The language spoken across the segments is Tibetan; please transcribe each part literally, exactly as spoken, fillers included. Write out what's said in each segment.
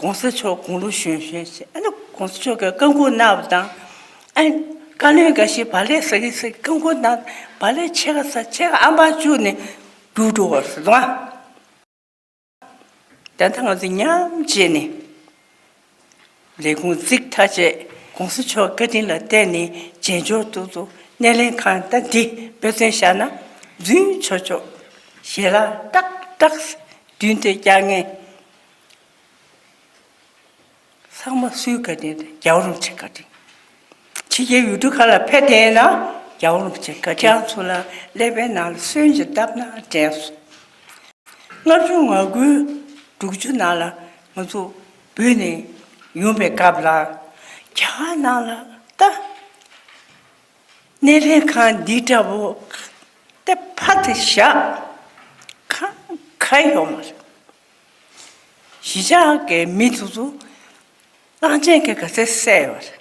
གོང་ས་མཆོག་དགུང་ལོ་གཞོན་གཞོན་བྱས། ཨ་ནི་གོང་ས་མཆོག་གིས་བཀའ་འགུག་གནང་བ་དང་། ཨ་ནི་བཀའ་བློན་འགའ་ཤས་བག་ལེབ་ཟ་གི་ཟ་གི་བཀའ་འགུག་གནང་། བག་ལེབ་ཕྱེད་ཀ་ཟ། ཕྱེད་ཀ་ཨ་མར་བཅུག་ནས་རྒྱུགས་འགྲོ་བ་རེད་དོ། ད་ལྟ་ང་ཚོ་མཉམ་བྱས་ནས་ལས་ཁུངས་བརྩིགས་ཚར་རྗེས། གོང་ས་མཆོག་བཀའ་དྲིན་ལ་བརྟེན་ནས་བྱེས་འབྱོར་དུ་ཚོ་སྣེ་ལེན་ཁང་ད་འདི་དཔེ་མཚོན་བཞག་ན་འཛུལ་ཆོག་ཆོག་ཞལ་ལག་ཏག་ཏག་མདུན་དུ་བཀྱག་མཁན། ཚང་མ་སུའི་བཀའ་དྲིན་རེད། རྒྱལ་བ་རིན་པོ་ཆེའི་བཀའ་དྲིན། ཕྱི་རྒྱལ་ཡུལ་གྲུ་ཁག་ལ་ཕེབས་བསྡད་ན་རྒྱལ་བ་རིན་པོ་ཆེའི་བཀའ་དྲིན། ཁྱེད་རང་ཚོ་ལ་ཀླད་པའི་ནང་ལ་སོན་ཅིག་བཏབ་ན་དྲན་སོང་། ལྔ་བཅུ་ང་དགུའི་དྲུག་ཅུ་ནང་ལ་ང་ཚོ་བོད་ནས་ཡོང་པའི་སྐབས་ལ། རྒྱ་གར་ནང་ལ་ད་སྣེ་ལེན་ཁང་འདི་འདྲ་བོ་ད་ཕར་དེ་བཞག་གང་ག་ཡོད་མ་རེད། གཞིས་ཆགས་ཀྱི་མི་དེ་ཚོ་གླང་ཆེན་གྱིས་ག་ཚད་བསད་ཡོད་རེད།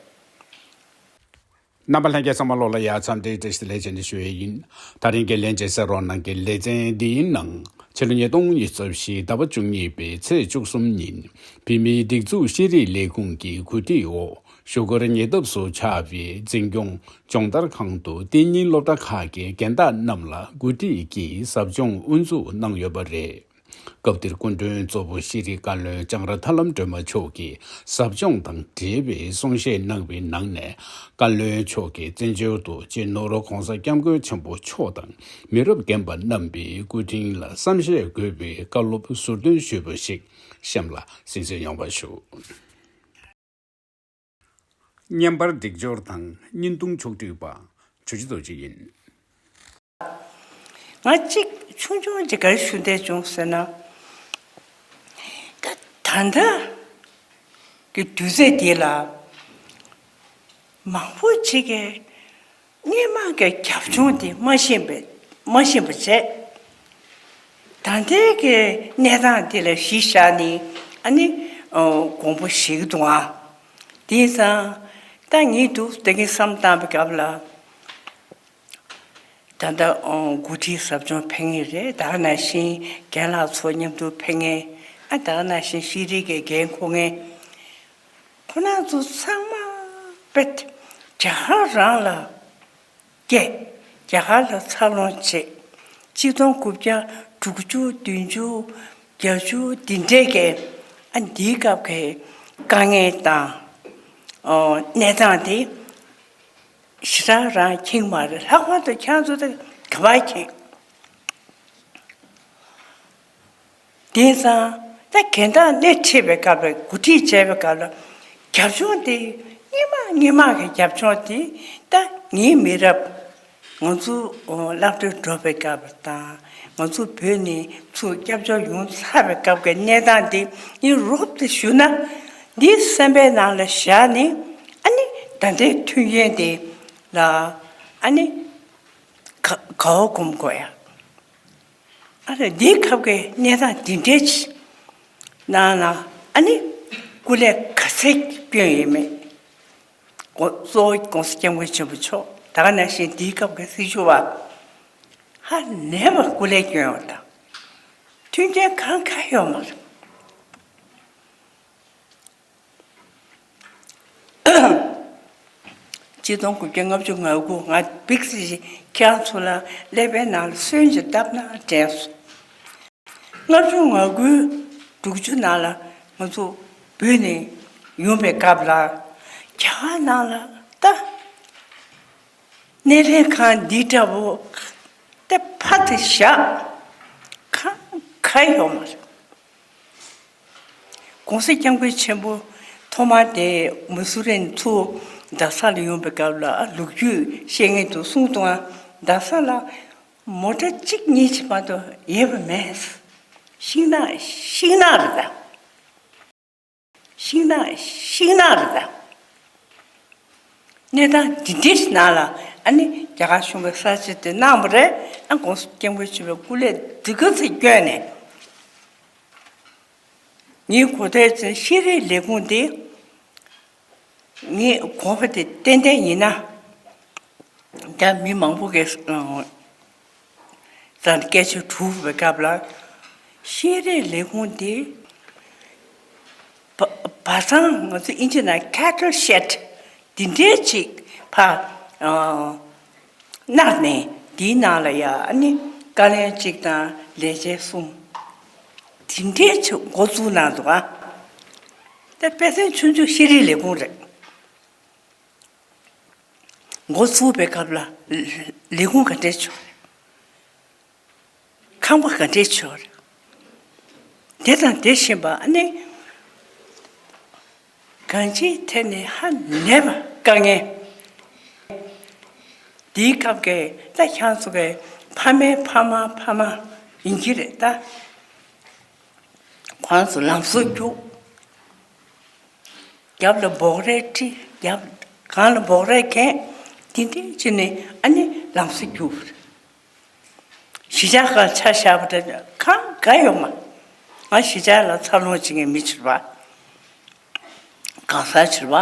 རྣམ་པ་ལྷན་རྒྱས་ཚང་མ་ལོག་ལ་ཡ་འཚམས་འདྲི་བཀྲ་ཤིས་བདེ་ལེགས་བྱས་ནས་ཞུ་ཡས་ཡིན། ད་རིང་གི་ལན་བྱས་གསན་རོགས་གནང་གི་ལེ་ཚན་འདིའི་ནང་། ཕྱི་ལོ་ཉིས་སྟོང་ཉི་ཤུ་རྩ་བཞི་ཟླ་བ་བཅུ་གཉིས་པའི་ཚེས་བཅུ་གསུམ་ཉིན། བོད་མིའི་སྒྲིག་འཛུགས་ཤེས་རིག་ལས་ཁུངས་ཀྱི་གོ་སྒྲིག་འོག་བཞུགས་སྒར་ཉེ་འདབས་སུ་ཆགས་པའི་འཛིན་སྐྱོང་སྦྱོང་བརྡར་ཁང་དུ་གཏན་ཉིན་སློབ་གྲྭ་ཁག་གི་རྒན་བདག་རྣམས་ལ་གོ་སྒྲིག་གིས་ཟབ་སྦྱོང་དབུ་འཛུགས་གནང་ཡོད་པ་རེད། སྐབས་དེར་སྐུ་མགྲོན་གཙོ་བོ་ཤེས་རིག་བཀའ་བློན་ལྕང་ར་ཐར་ལམ་སྒྲོལ་མ་མཆོག་གིས་ཟབ་སྦྱོང་དང་འབྲེལ་བའི་གསུང་བཤད་གནང་བའི་ནང་ནས། བཀའ་བློན་མཆོག་གིས་བཙན་བྱོལ་དུ་སྤྱི་ནོར་༧གོང་ས་༧སྐྱབས་མགོན་ཆེན་པོ་མཆོག་དང་མི་རབས་རྒན་པ་རྣམ་པའི་སྐུ་དྲིན་ལ་བསམ་ཤེས་དགོས་པའི་བཀའ་སློབ་ཟུར་འདོན་ཞུས་པ་ཞིག་གཤམ་ལ་གསན་གཟིགས་ཡོང་བ་ཞུ། བརྙན་པར་སྒྲིག་སྦྱོར་དང་བརྙན་ཐུང་ཕྱོགས་བསྒྲིགས་པ་ཇོ་རྗེ་རྡོ་རྗེ་ཡིན། ང་གཅིག་ཆུང་ཆུང་ཅིག་ག་རེ་ཞུ་འདོད་བྱུང་ཟེར་ན། ད་ད་ལྟ་གི་དུས་ཚོད་འདི་ལ་མང་པོ་ཅིག་གིས་སྔོན་མ་གི་རྒྱབ་ལྗོངས་དེ་མ་ཤེས་པའི་མ་ཤེས་པ་བྱས། ད་ལྟའི་གི་གནས་སྟངས་དེ་ལ་གཞི་བཞག་ནས་ཨ་ནི་དགོངས་པ་བཞེས་ཀྱི་འདུག་ཨ། དེང་སང་ད་ངས་འདུག་ད་གིན་བསམ་བཏང་བའི་སྐབས་ལ། ད་ལྟ་འགོ་ཁྲིད་ཟབ་སྦྱོང་ཕེབས་མཁན་རེད། ད་ག་ནང་བཞིན་རྒན་ལགས་ཚོ་མཉམ་དུ་ཕེབས་མཁན། ཨ་ད་ག་ནང་བཞིན་ཤེས་རིག་གི་འགན་འཁུར་མཁན། ཁོ་རང་ཚོ་ཚང་མ་དཔེ་རྒྱ་གར་རང་ལ་སྐྱེས། རྒྱ་གར་ལ་འཚར་ལོངས་བྱས། ཆིག་སྟོང་དགུ་བརྒྱ་དྲུག་ཅུ་བདུན་ཅུ་བརྒྱད་ཅུ་འདི་འདྲའི་གི་ཨ་འདིའི་སྐབས་ཀྱི་དཀའ་ངལ་དང་། ཨོ་གནས་སྟངས་དེ་ཞེ་དྲག་རང་མཁྱེན་མ་རེད། ལྷག་པར་དུ་ཁྱེད་ཚོ་ད་ག་པར་མཁྱེན། དེང་སང་ད་རྒན་བདག་སྣེ་ཁྲིད་པའི་སྐབས་ལ། འགོ་ཁྲིད་བྱས་པའི་སྐབས་ལ་རྒྱབ་ལྗོངས་དེ། སྔོན་མ་སྔོན་མ་གི་རྒྱབ་ལྗོངས་དེ་ད་ངའི་མི་རབས་ང་ཚོ་སློབ་གྲྭར་འགྲོ་བའི་སྐབས་དང་། ང་ཚོ་བོད་ནས་ཚུར་སྐྱབས་བཅོལ་ཡོང་ཚར་བའི་སྐབས་ཀྱི་གནས་སྟངས་དེ་ངས་རོབ་ཏུ་ཞུ་ན། འདི་སེམས་པའི་ནང་ལ་བཞག་ནས་ཨ་ནི་ད་ལྟའི་མཐུན་རྐྱེན་དེ་ལ་ཨ་ནི་ག་ག་བ་སྒོམ་དགོས་ཡ། ཨ་རེ། འདིའི་སྐབས་ཀྱི་གནས་སྟངས་འདི་འདྲའི་ཆེ་ནང་ལ་ཨ་ནི་སྐུ་ལས་ག་ཚད་བསྐྱོན་ཡོད་མེད། གོ་གཙོ་བོ་༧གོང་ས་༧སྐྱབས་མགོན་ཆེན་པོ་མཆོག་ད་ག་ནང་བཞིན་འདིའི་སྐབས་ཀྱི་སྲིད་བྱུས་པ་ཧ་ལས་པ་སྐུ་ལས་བསྐྱོན་ཡོད་དང་། མཐུན་རྐྱེན་གང་ག་ཡོད་མ་རེད། ཆིག་སྟོང་དགུ་བརྒྱ་ལྔ་བཅུ་ང་དགུ། ང་འབིགས་ཤིག་ཁྱེད་རང་ཚོ་ལ་ཀླད་པའི་ནང་ལ་སོན་ཅིག་བཏབ་ན་དྲན་སོང་། ལྔ་བཅུ་ང་དགུའི་དྲུག་ཅུ་ནང་ལ་ང་ཚོ་བོད་ནས་ཡོང་པའི་སྐབས་ལ་རྒྱ་གར་ནང་ལ་ད་སྣེ་ལེན་ཁང་འདི་འདྲ་བོ་ད་ཕར་དེ་བཞག་གང་ག་ཡོད་མ་རེད། ༸གོང་ས་༸སྐྱབས་མགོན་ཆེན་པོ་ཐོག་མར་དེ་མ་སུ་རི་ནས་ཚུར་རྡ་ས་ལ་ཡོང་པའི་སྐབས་ལ་ལོ་རྒྱུས་བཤད་མཁན་དུ་གསུངས་འདུག་ཨ། རྡ་ས་ལ་མོ་ཊ་གཅིག་གཉིས་ཅིག་མ་གཏོགས་ཡོད་པ་མེད། ཤིང་ནགས་ཤིང་ནགས་རེད་ད། ཤིང་ནགས་ཤིང་ནགས་རེད་ད། གནས་སྟངས་འདི་འདྲའི་ནང་ལ་ཨ་ནི་རྒྱ་གར་གཞུང་གིས་ས་ཆ་དེ་གནང་བ་རེད། ཨ་༸གོང་ས་༸སྐྱབས་མགོན་ཆེན་པོའི་སྐུ་ལས་འདི་ག་ཚོད་བསྐྱོན་ནས། ངའི་གོ་ཐོས་ཅན་ཤེས་རིག་ལས་ཁུངས་དེ་ངས་གོ་བ་དེ་ཏན་ཏན་ཡིན་ན། ད་མི་མང་པོ་གིས་ཨ་ད་སྐད་ཆ་དྲུག་པའི་སྐབས་ལ་ཤེས་རིག་ལས་ཁུངས་དེ་ བ་བ་ཚང་ང་ཚོ་ཨིན་ཇི་ནང་cattle shed་འདི་འདྲའི་ཅིག་ཕ་ཨ་གནང་ནས་འདིའི་ནང་ལ་ཡ་ཨ་ནི་བཀའ་བློན་གཅིག་དང་ལས་བྱེད་གསུམ་འདི་འདྲའི་ཅིག་འགོ་བཙུགས་གནང་འདུག་ཨ། ད་དཔེ་མཚོན་ཆུང་ཆུང་ཤེས་རིག་ལས་ཁུངས་རེད། འགོ་ཚུགས་པའི་སྐབས་ལ་ལས་ཁུངས་ག་འདྲས་བྱུང་རེད། ཁང་པ་ག་འདྲས་བྱུང་རེད། དེ་དང་དེ་བཞིན་པ་ཨ་ནི་གང་ཅིའི་ཐད་ནས་ཧ་ལས་པ་དཀའ་ངལ། འདིའི་སྐབས་ཀྱི་ད་ཁྱང་ཚོ་གི་ཕ་མའི་ཕ་མ་ཕ་མ་ཡིན་གྱི་རེད་ད། ཁོ་རང་ཚོ་ལམ་བཟོ་རྒྱུགས། རྒྱབ་ལ་འབོག་རས་ཁྲི། རྒྱབ་གང་ལ་འབོག་རས་གན། དེ་འདྲས་བྱས་ནས་ཨ་ནི་ལམ་བཟོ་རྒྱུགས། གཞིས་ཆགས་ཁག་ཆ་བཞག་པ་འདྲ་གང་ག་ཡོད་མ། ང་གཞིས་ཆགས་ལ་འཚར་ལོངས་བྱེད་མཁན་མི་ཆེ་བ། གང་ཟག་ཆེ་བ།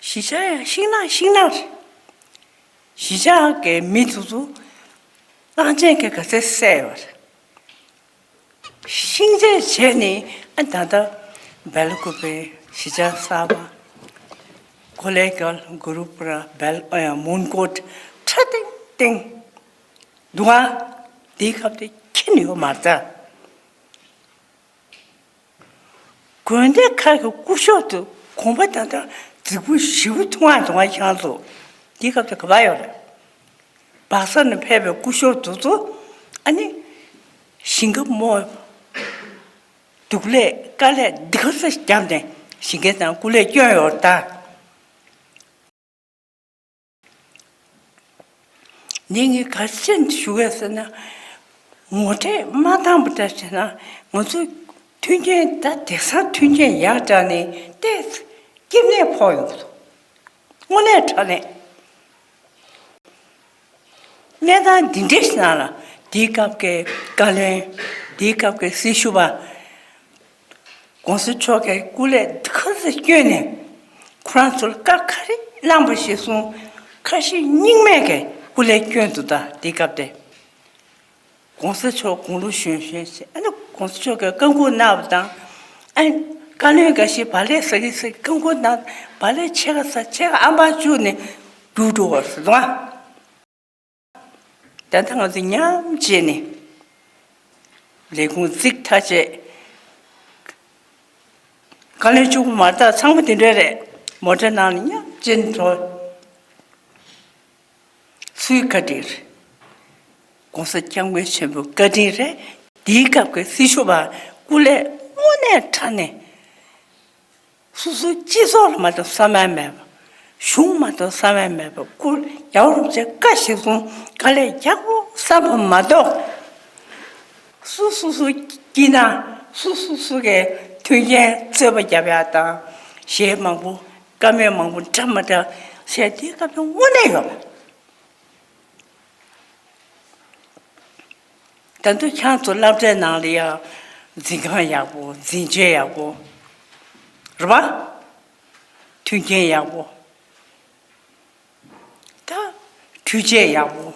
གཞིས་ཆགས་ཡང་ཤིང་ནགས་ཤིང་ནགས་རེད། གཞིས་ཆགས་ཀྱི་མི་དེ་ཚོ་གླང་ཆེན་གྱི་ག་ཚད་བསད་ཡོད་རེད། ཤིང་བཅད་བྱས་ནས་ཨ་ད་ལྟ་སྦེལ་ཀོབ་པའི་གཞིས་ཆགས་གསར་པ་ཀོ་ལེ་གལ་གུ་རུ་པུ་ར་སྦེལ་ཨ་ཡང་མོན་གྷོ་ཁྲ་ཏིང་ཏིང་འདུག་ཨ། འདིའི་སྐབས་དེ་ཁྱི་ནི་ཡོད་མ་རེད་ད། དགོན་སྡེ་ཁག་གི་སྐུ་ཞབས་དེ་གོམ་པ་དང་ད་རྫིག་པོ་ཞེ་པོ་འཐུང་ཨ་འཐུང་ཨ་ཁྱེད་རང་ཚོ། འདིའི་སྐབས་དེ་ག་པར་ཡོད་རེད། སྦག་ས་ནས་ཕེབས་པའི་སྐུ་ཞབས་དེ་ཚོ་ཨ་ནི་ཞིང་ཁ་རྨོ། སྡུག་ལས་དཀའ་ལས་འདི་ག་ཚོད་བརྒྱབ་ནས་ཞིང་ཁ་དང་སྐུ་ལས་བསྐྱོན་ཡོད་ད། འདི་ངས་ག་རེ་ཞུ་གི་ཟེར་ན། ངོ་སྤྲོད་མ་བཏང་བ་འདྲ་བྱས་ན་ང་ཚོ་མཐུན་རྐྱེན་ད་དེང་སང་མཐུན་རྐྱེན་ཡག་དྲགས་ནས་ཏོག་ཙམ་སྐྱིད་གནས་ཕོག་ཡོང་གི་འདུག་དངོས་གནས་དྲང་གནས། གནས་སྟངས་འདི་འདྲའི་ནང་ལ་འདིའི་སྐབས་ཀྱི་བཀའ་བློན། འདིའི་སྐབས་ཀྱི་སྲི་ཞུ་བ། ༸གོང་ས་མཆོག་གིས་སྐུ་ལས་ཁ་ཚ་བསྐྱོན་ནས་ཁོ་རང་ཚོར་བཀའ་ག་རེ་གནང་པ་ཞིག་གསུང་། ཁ་ཞེ་གཉིས་མེད་ཀྱིས་སྐུ་ལས་བསྐྱོན་འདུག་ད་འདིའི་སྐབས་དེ། ༸གོང་ས་མཆོག་དགུང་ལོ་གཞོན་གཞོན་ཞིག་ཨ་ནི་༸གོང་ས་མཆོག་གིས་བཀའ་འགུག་གནང་བ་དང་། ཨ་བཀའ་བློན་འགའ་ཞིག་བག་ལེབ་ཟ་གི་ཟ་གི་བཀའ་འགུག་གནང་བག་ལེབ་ཕྱེད་ཀ་ཟ་ཕྱེད་ཀ་ཨ་མར་བཅུག་ནས་རྒྱུགས་འགྲོ་བ་རེད་ད། ད་ལྟ་ང་ཚོ་མཉམ་བྱས་ནས་ལས་ཁུངས་བརྩིགས་ཐག་བཅད། བཀའ་བློན་གཅིག་པུ་མ་རེད་ད་ཚང་མ་དེ་འདྲ་རེད། མོ་ཊ་ནང་ལ་མཉམ་བྱས་ནས་འགྲོ། སུའི་བཀའ་དྲིན་རེད། ༸གོང་ས་༸སྐྱབས་མགོན་ཆེན་པོའི་བཀའ་དྲིན་རེད། དེའི་སྐབས་ཀྱི་སྲི་ཞུ་བ་སྐུ་ལས་དངོས་གནས་དྲང་གནས། སོ་སོའི་སྤྱི་ཚོགས་ལ་མ་གཏོགས་བསམ་ཡ་མེད་པ། གཞུང་མ་གཏོགས་བསམ་ཡ་མེད་པ་སྐུ་རྒྱལ་བ་རིན་པོ་ཆེ་བཀའ་ཞིག་གསུང་དཀའ་ལས་རྒྱག་དགོས་བསམ་པ་མ་གཏོགས། སོ་སོ་སོའི་དཀྱིལ་ན་སོ་སོ་སོ་གའི་མཐུན་རྐྱེན་རྩོད་པ་རྒྱབ་ཡ་དང་གཞས་མང་པོ་བཀའ་མོལ་མང་པོ་འདྲ་མ་འདྲ་བཤད་དེའི་སྐབས་དེ་དངོས་གནས་ཡོད། ད་དུང་ཁྱེད་ཚོ་སློབ་གྲྭའི་ནང་ལ་ཡང་འཛིན་ཁང་ཡག་པོ་འཛིན་ཆས་ཡག་པོ་རེད་པ། མཐུན་རྐྱེན་ཡག་པོ། ད་འཕྲུལ་ཆས་ཡག་པོ།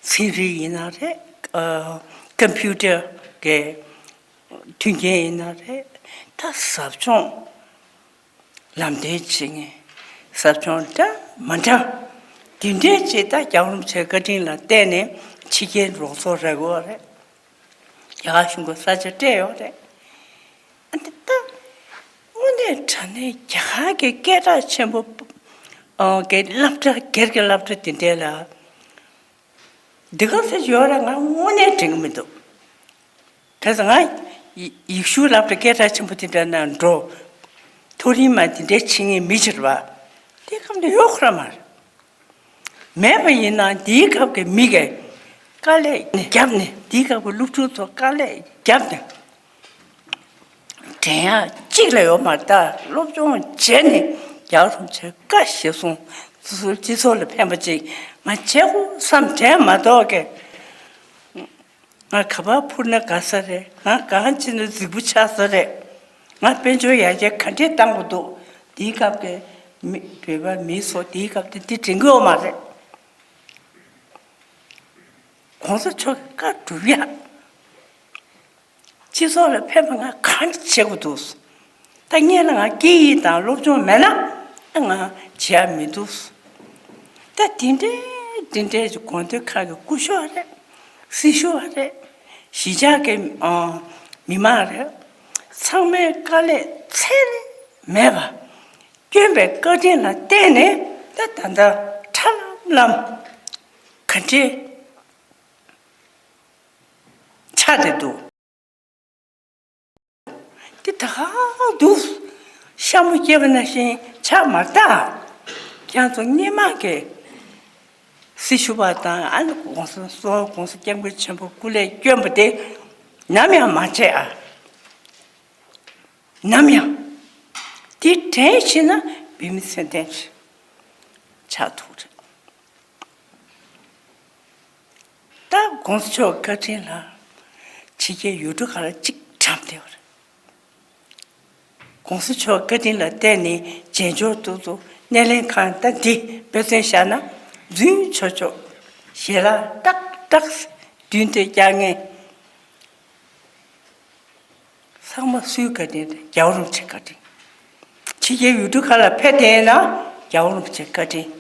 ཚན་རིག་ཡིན་ན་རེད། ཨ་ཀམ་པུ་ཊར་གི་མཐུན་རྐྱེན་ཡིན་ན་རེད། ད་ཟབ་སྦྱོང་ལམ་སྟོན་བྱེད་མཁན་ཟབ་སྦྱོང་འདྲ་མ་འདྲ་དེ་འདྲའི་ཆེད་ད་རྒྱལ་བ་རིན་པོ་ཆེའི་བཀའ་དྲིན་ལ་བརྟེན་ནས་ཕྱི་རྒྱལ་རོགས་ཚོགས་རག་གི་ཡོད་རེད། རྒྱ་གར་གཞུང་གི་ས་ཆ་སྤྲད་ཡོད་རེད། ཨ་འདི་ད་དངོས་གནས་དྲང་གནས་རྒྱ་གར་གྱི་སྐད་གྲགས་ཆེན་པོ་ཨ་གི་སློབ་གྲྭ་སྒེར་གྱི་སློབ་གྲྭ་དེ་འདྲས་ལ་འདི་ག་ཚོད་ཡོད་རེད་ང་དངོས་གནས་དྲན་གྱི་མི་འདུག་དེ་ཚོ་ང་ཡི་ཡེ་ཤུ་སློབ་གྲྭ་སྐད་གྲགས་ཆེན་པོ་དེ་འདྲ་ན་འགྲོ། མཐོ་རིམ་མ་དེ་འདྲའི་ཕྱིན་ངེས་མི་བྱེད་པ། དེ་གམ་དུ་ཡོད་ཁོ་ར་མ་རེད། མེད་པ་ཡིན་ན་དེའི་སྐབས་ཀྱི་མི་གས་དཀའ་ལས་བརྒྱབ་ནས་དེའི་སྐབས་ཀྱི་སློབ་ཕྲུག་ཚོ་དཀའ་ལས་བརྒྱབ་ནས་དྲན་ཡག་གཅིག་ལས་ཡོད་མ་རེད་ད། སློབ་སྦྱོང་བྱས་ནས་རྒྱལ་བ་རིན་པོ་ཆེ་བཀའ་གཞིར་བཟུང་སོ་སོའི་སྤྱི་ཚོགས་ལ་ཕན་པ་ཅིག་ང་བྱེད་དགོས་བསམ་དྲན་མ་གཏོགས་ཀྱི། ང་ག་པར་འཕུར་ན་དགའ་ས་རེད། ང་གང་བྱེད་ན་རྫིག་པོ་ཆགས་ས་རེད། ང་དཔལ་འབྱོར་ཡར་རྒྱས་ག་འདྲས་གཏང་དགོས་འདུག་དེའི་སྐབས་ཀྱི་མི་བོད་པ་མིའི་ཚོགས་དེའི་སྐབས་དེ་འདི་དྲན་གི་ཡོད་མ་རེད། ༸གོང་ས་མཆོག་གི་བཀའ་སྒྲུབ་ཡག་སྤྱི་ཚོགས་ལ་ཕན་པ་ང་གང་བྱེད་དགོས་འདུག་ད་སྔོན་ལ་ང་སྐད་ཡིག་དང་སློབ་སྦྱོང་མེད་ན་ང་བྱེད་ཡ་མི་འདུག་ད་དེ་འདྲའི་དེ་འདྲའི་དགོངས་དོན་ཁག་གི་སྐུ་ཞབས་རེད། སྲི་ཞུ་བ་རེད། གཞིས་ཆགས་ཀྱི་ཨ་མི་མང་རེད། ཚང་མའི་དཀའ་ལས་ཚད་ལས་མེད་པ་བསྐྱོན་པའི་བཀའ་དྲིན་ལ་བརྟེན་ནས་ད་ད་ལྟ་ཁྲ་ལམ་ལམ་ག་འདྲའི་ཆགས་བསྡད་འདུག་དེ་ད་ག་འདུག་ཤ་མོ་སྐྱེས་པ་ནང་བཞིན་ཆགས་མ་ད། ཁྱེད་ཚོ་སྔོན་མ་གི་སྲི་ཞུ་བ་དང་ཨ་ནི་༸གོང་ས་༸གོང་ས་༸སྐྱབས་མགོན་ཆེན་པོ་སྐུ་ལས་བསྐྱོན་པ་དེ་ནམ་ཡང་མ་བརྗེད་ཨ། ནམ་ཡང་། དེ་དྲན་ཤེས་ན་བོད་མི་ཚེ་འདས་ཆགས་ཐུབ་རེད། ད་༸གོང་ས་མཆོག་བཀའ་དྲིན་ལ་ཕྱི་རྒྱལ་ཡུལ་གྲུ་ཁག་ལ་གཅིག་གྲམ་བསྡད་པ་རེད། ༸གོང་ས་མཆོག་བཀའ་དྲིན་ལ་བརྟེན་ནས་རྒྱལ་འབྱོར་ཏོག་ཙམ་སྣེ་ལེན་ཁང་ད་འདི་དཔེ་མཚོན་བཞག་ན་རྫུན་ཆོག་ཆོག་ཞལ་ལག་ཏག་ཏག་མདུན་དུ་བཀྱག་མཁན། ཚང་མ་སུའི་བཀའ་དྲིན་རེད། རྒྱལ་བ་རིན་པོ་ཆེའི་བཀའ་དྲིན། ཕྱི་རྒྱལ་ཡུལ་གྲུ་ཁག་ལ་ཕེབས་བསྡད་ན་རྒྱལ་བ་རིན་པོ་ཆེའི་བཀའ་དྲིན།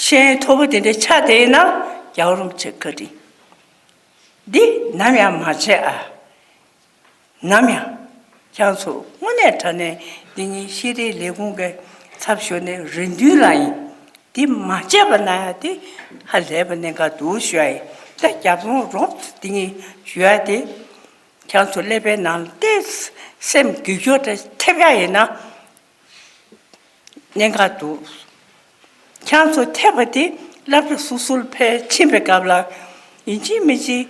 ཤེས་ཡོན་མཐོ་པོ་དེ་འདྲ་ཆགས་བསྡད་ན་རྒྱལ་བ་རིན་པོ་ཆེའི་བཀའ་དྲིན། འདི་ནམ་ཡང་མ་བརྗེད་ཨ། ནམ་ཡང་། ཁྱེད་ཚོ་དངོས་གནས་དྲང་གནས་འདི་ཉིད་ཤེས་རིག་ལས་ཁུངས་ཀྱི་ཚབ་ཞུས་ནས་རེ་འདུན་ལ་ཡིན། འདི་མ་བརྗེད་པ་ན་ཡང་དེ་ཧ་ལས་པ་གནད་འགག་འདུག་ཞུ་ཡ་ཡིན། ད་རྒྱབ་ལྗོངས་རོབ་ཙམ་འདི་ཉིད་ཞུ་ཡ་དེ། ཁྱེད་ཚོ་ཀླད་པའི་ནང་ལ་ཏོག་ཙམ་སེམས་འགུལ་སྐྱོད་འདྲ་ཐེབས་ཡ་ཡིན་ན། གནད་འགག་འདུག་ཁྱེད་ཚོ་ཐེབས་པ་དེ་སློབ་གྲྭ་སོ་སོར་ཕེབས་ཕྱིན་པའི་སྐབས་ལ་ཡིན་གཅིག་མིན་གཅིག་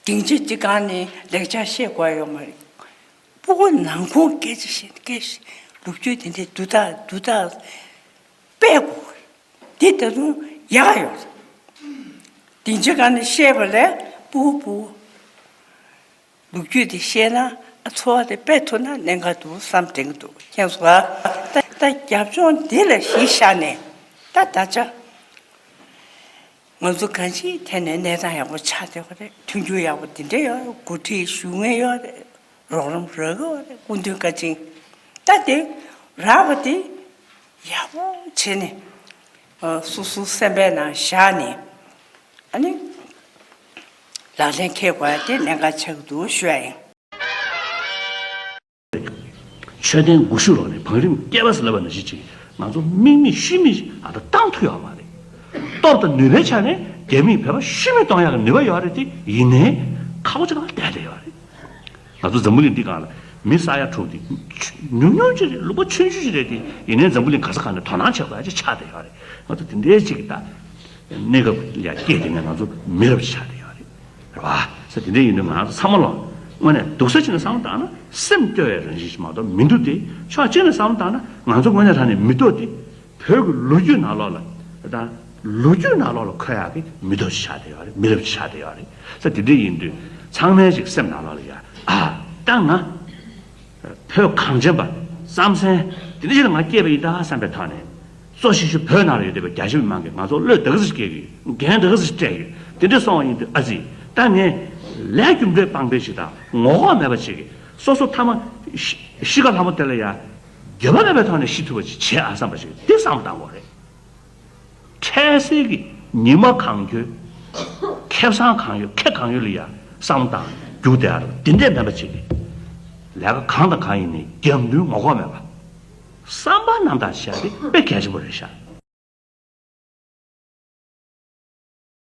སྡིངས་ཆ་གཅིག་སྒང་ནས་ལེགས་ཆ་བཤད་དགོས་ཡོད་མ་རེད། སྤུ་གུ་ནང་ཁོངས་སྐད་ཆ་བཤད་སྐད་ལོ་རྒྱུས་དེ་འདྲའི་དུ་ཐག་དུ་ཐག་སྤེལ་དགོས། འདི་ད་དུང་ཡག་ཡོད་རེད། སྡིངས་ཆ་སྒང་ནས་བཤད་པ་ལས་སྤུ་གུ་སྤུ་གུ་ལོ་རྒྱུས་དེ་བཤད་ན་ཨ་འཚོ་བ་དེ་སྤེལ་ཐུབ་ན་གནད་འགག་འདུག་བསམ་དྲན་གྱི་འདུག་མཁྱེན་སོང་ཨ། ད་ད་རྒྱབ་ལྗོངས་འདི་ལ་གཞི་བཞག་ནས་ད་ད་ཆ་ང་ཚོ་གང་ཅིའི་ཐད་ནས་གནས་སྟངས་ཡག་པོ་ཆགས་བསྡད་པ་རེད། མཐུན་འགྱུར་ཡག་པོ་འདི་འདྲ་ཡོད་རེད། འགོ་ཁྲིད་ཞུ་མཁན་ཡོད་རེད། རོགས་རམ་རག་གི་ཡོད་རེད། སྐུ་མདུན་བཀའ་དྲིན། ད་དེ་རག་པ་དེ་ཡག་པོ་བྱས་ནས་ཨ་སོ་སོའི་སེམས་པའི་ནང་བཞག་ནས། ཨ་ནི། ལག་ལེན་འཁེལ་དགོས་ཡ་དེ་གནད་འགག་ཆགས་ཀྱི་འདུག་ཞུ་ཡ་ཡིན། མཆོད་རྟེན་དགུ་བཞི་ལོག་ནས་བང་རིམ་བསྐལ་པ་ཟེར་ལབ་པ་ནང་བཞིན་ཅིག་ང་ཚོ་དམིགས་མེད་ཤུལ་མེད་ཅིག་ཨ་ད་བཏང་ཐུབ་ཡོད་མ་རེད། སྟོབས་དང་ནུས་པའི་ཆ་ནས་རྒྱ་མིས་བོད་པ་ཤུལ་མེད་གཏོང་ཡག་གི་ནུས་པ་ཡོད་རེད་དེ། ཡིན་ནའི་ཁག་པོ་ཅིག་ལ་བསྡད་བསྡད་ཡོད་རེད། ང་ཚོ་འཛམ་བུ་གླིང་འདི་སྒང་ལ་མི་ས་ཡ་དྲུག་དེ་ཉུང་ཉུང་ཅིག་རེད། ལུང་པ་ཆུང་ཆུང་ཅིག་རེད་དེ། ཡིན་ནའི་འཛམ་བུ་གླིང་ག་ས་ག་ནས་དོ་སྣང་བྱེད་དགོས་ཡ་ཅིག་ཆགས་བསྡད་ཡོད་རེད། ང་ཚོ་དེ་འདྲའི་ཅིག་གི་ད་གནས་སྐབས་ལ་སྐྱེས་དེ་ནས་ང་ཚོ་མི་རབས་ཅིག་ཆགས་བསྡད་ཡོད་རེད། རེད་བ། ས་དེ་འདྲ་ཡིན་དུས་ང་ཚོ་ཚང་མ་ལོ་དངོས་གནས་སྡུག་ས་ཅིག་ནས་བསམ་བློ་བཏང་ན་སེམས་སྐྱོ་བའི་རང་བཞིན་ཞིག་མ་གཏོགས་མི་འདུག་སྟེ། ཕྱོགས་གཅིག་ནས་བསམ་བློ་བཏང་ན་ང་ཚོ་དངོས་གནས་དྲང་གནས་མི་ཐོག་སྟེ། བོད་ཀྱི་ལོ་རྒྱུས་ནང་ལོགས་ལ་དང་ལོ་རྒྱུས་ནང་ལོགས་ལ་འཁོད་ཡག་གི་མི་ཐོག་ཅིག་ཆགས་བསྡད་ཡོད་རེད། མི་རབས་ཅིག་ཆགས་བསྡད་ཡོད་རེད། ས་དེ་འདྲ་ཡིན་དུས་ཚང་མའི་ཅིག་སེམས་ནང་ལོགས་ལ་ཡ་ཨ་ད་ང་བོད་གངས་ཅན་པ་རྩམ་ཟན་དེ་འདྲ་ཞིག་ལ་ང་སྐྱེས་པ་ཡིན་ད་བསམ་པའི་ཐོག་ནས། གཙོ་ཆེ་ཤོས་བོད་ནང་ལ་ཡོད་བསྡད་པའི་རྒྱ་ཆེ་མི་མང་གིས་ང་ཚོར་བློས་དགའ་ས་ཞིག་སྐྱེས་ཀྱི་འགན་དགའ་ས་ཞིག་སྤྲད་ཀྱི་དེ་འདྲ་སོང་བ་ཡིན་དུས་ཨ་ཙི། ད་ངས་ལས་རྒྱུ་འབྲས་སྤངས་པའི་ཞིག་དང་ངོ་ལྐོག་མེད་པ་ཞིག་གིས་སོ་སོ་ཐ་མ་ཤི་ཤི་ཁ་ལྷ་མོ་དེ་ལ་ཡ་འགྱོད་པ་མེད་པའི་ཐོག་ནས་ཤི་ཐུབ་པ་ཞིག་བྱེད་ཨ་བསམ་པ་ཞིག་འདི་བསམ་བཏང་དགོས་རེད། འཕྲལ་སེལ་གྱི་ཉི་མ་གང་ཡོད། ཁེ་བཟང་གང་ཡོད་ཁེ་གང་ཡོད་ལ་ཡ་བསམ་བཏང་རྒྱུག་བསྡད་ཨ་རོ་དེ་འདྲས་མེད་པ་ཞིག་གིས་ལས་ཀ་གང་དང་གང་ཡིན་ནའི་རྒྱབ་མདུན་ངོ་ལྐོག་མེད་པ། བསམ་པ་རྣམ་དག་བྱ་དེ་དཔེ་གལ་ཆེན་པོ་རེད་ཤག